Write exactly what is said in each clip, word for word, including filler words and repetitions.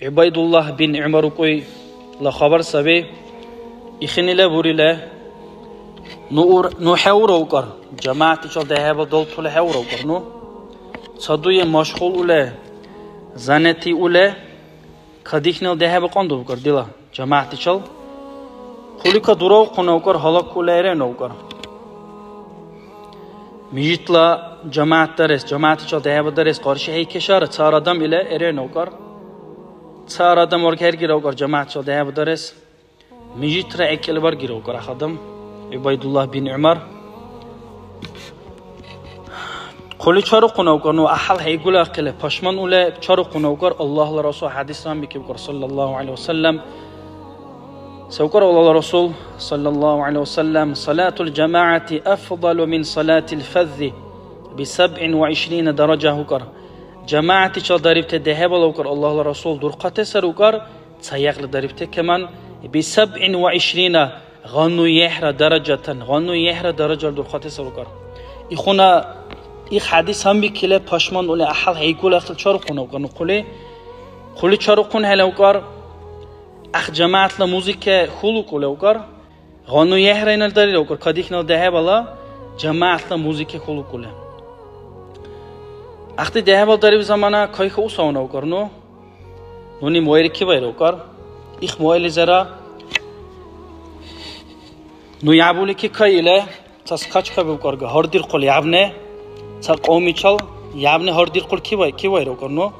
ГӀубайдуллагь бин ГӀумар укӀуйла хабар саби. Ихинила бурила, ну ур-, ну хӀевра укӀар, жамагӀятличил дехӀеба далтула хӀевра укӀар ну. Ца дуе машгъул ула, занятие ула, кадихьнила дехӀеба къандубкӀар дила жамагӀятличил. Хъулика дуравхъуна укӀар, гьалаккула эрена укӀар. Мижитла жамагӀят дарес, жамагӀятичил дехӀеба дарес къаршихӀейкешара цара адам ила эрена укӀар. Цара адам варгхӀергира укӀар жамагӀятичил дехӀеба дарес. Мижитра гӀекӀли баргира укӀар ах адам, ГӀубайдуллагь бин ГӀумар. Хъули чарухъуна укӀар, ну гӀяхӀял хӀейгули ахъили, пашман ули чарухъуна укӀар, Аллагьла Расул хӀядисра гьанбикиб укӀар, саллаллагьу гӀалайгьи ва саллям. Се укӀар Аллагьла Расул, саллаллагьу гӀалайгьи ва саллям, «Салатул жамагӀяти афдалу мин салатил фаззи би сабгӀин ва гӀишрина даража», укӀар. ЖамагӀятичил дарибти дехӀебала укӀар Аллагьла Расул дурхъати сар укӀар, ца някъла дарибти кеман, би сабгӀин ва гӀишрина, гъану-, ехӀра даражатан, гъану-, ехӀра даражала дурхъати сар укӀар. Ихуна, их хӀядис гьанбикили, пашман ули гӀяхӀял хӀейгули ахъили чарухъуна укӀар, ну хъули, хъули чарухъун хӀела укӀар, ах жамагӀятла музыка хьулукӀули укӀар, гъану-, ехӀра инал дарира укӀар, кадихьнила дехӀебала жамагӀятла музыка хьулукӀули. Ахъти дехӀебала дариб замана кайха усауна укӀар, ну? Нуни муайрикибайра укӀар. Их муайлизира ну ябулики кайили, ца скачка бивкӀарга, гьардирхъули ябне, ца кьавмичил ябне гьардирхъули кивай-, кивайра укӀар ну.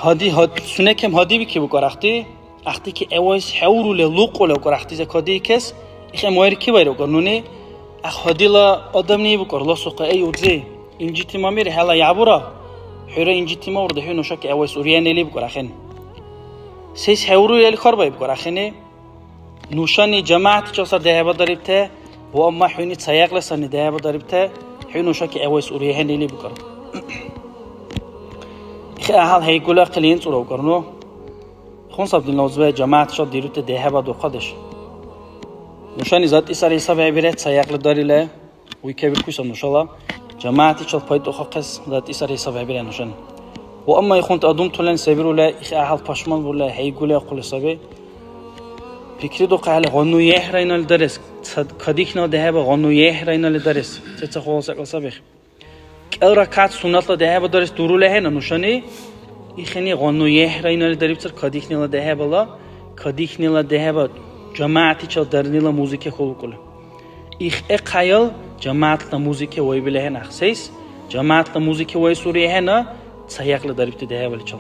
Гьади, гьад-, сунекем гьадибикиб укӀар ахъти, ахъти ки гӀевайс хӀеврули, лукӀули укӀар ахъти закадиикес, ихӀе муайрикибайра укӀар нуни. Ах гьадила адамни иб укӀар ласухъа, эй, узи, Инжитима мер хӀела ябура, хӀура инжитима урда, хӀу нушаки гӀевайс урехӀе или букӀар ахӀен. Сес хӀевруяли хьарбаиб букӀар ахӀени? Нушани жамагӀятичил сар дехӀеба дарибти, ва амма хӀуни ца някъла сарни дехӀеба дарибти, хӀу нушаки гӀевайс урехӀе или букӀар. Ихи гӀяхӀял хӀейгули ахъили инцӀура укӀар ну. Хунсаб динла узбе жамагӀятичил дирути дехӀеба дурхъадеш. Нушани затӀи сари хӀисаб хӀебирехӀе, ца някъла дарили. Уй кебиркуса нушала жамагӀятичил пайтӀухъахъес датӀисар хӀисаб хӀебирая нушани. Ва амма ихъунти адамтулани се бирули, их гӀяхӀял пашман бурули, хӀейгули ахъули саби. ПикридухъахӀели, гъану-, ехӀра инали дарес, ца-, кадихьнила дехӀеба гъану-, ехӀра инали дарес, сецад хъула секӀал саби. КӀел ракагӀят суннатла дехӀеба дарес дурули ахӀенну нушани, ихини гъану-, ехӀра инали дарибцар кадихьнила дехӀебала, кадихьнила дехӀеба жамагӀятичил дарнила музыка хьулукӀули. Их хӀял жамагӀятла музыка вайбили ахӀен ахъсайс, жамагӀятла музыка вайсури ахӀенна ца някъла дарибти дехӀебаличил.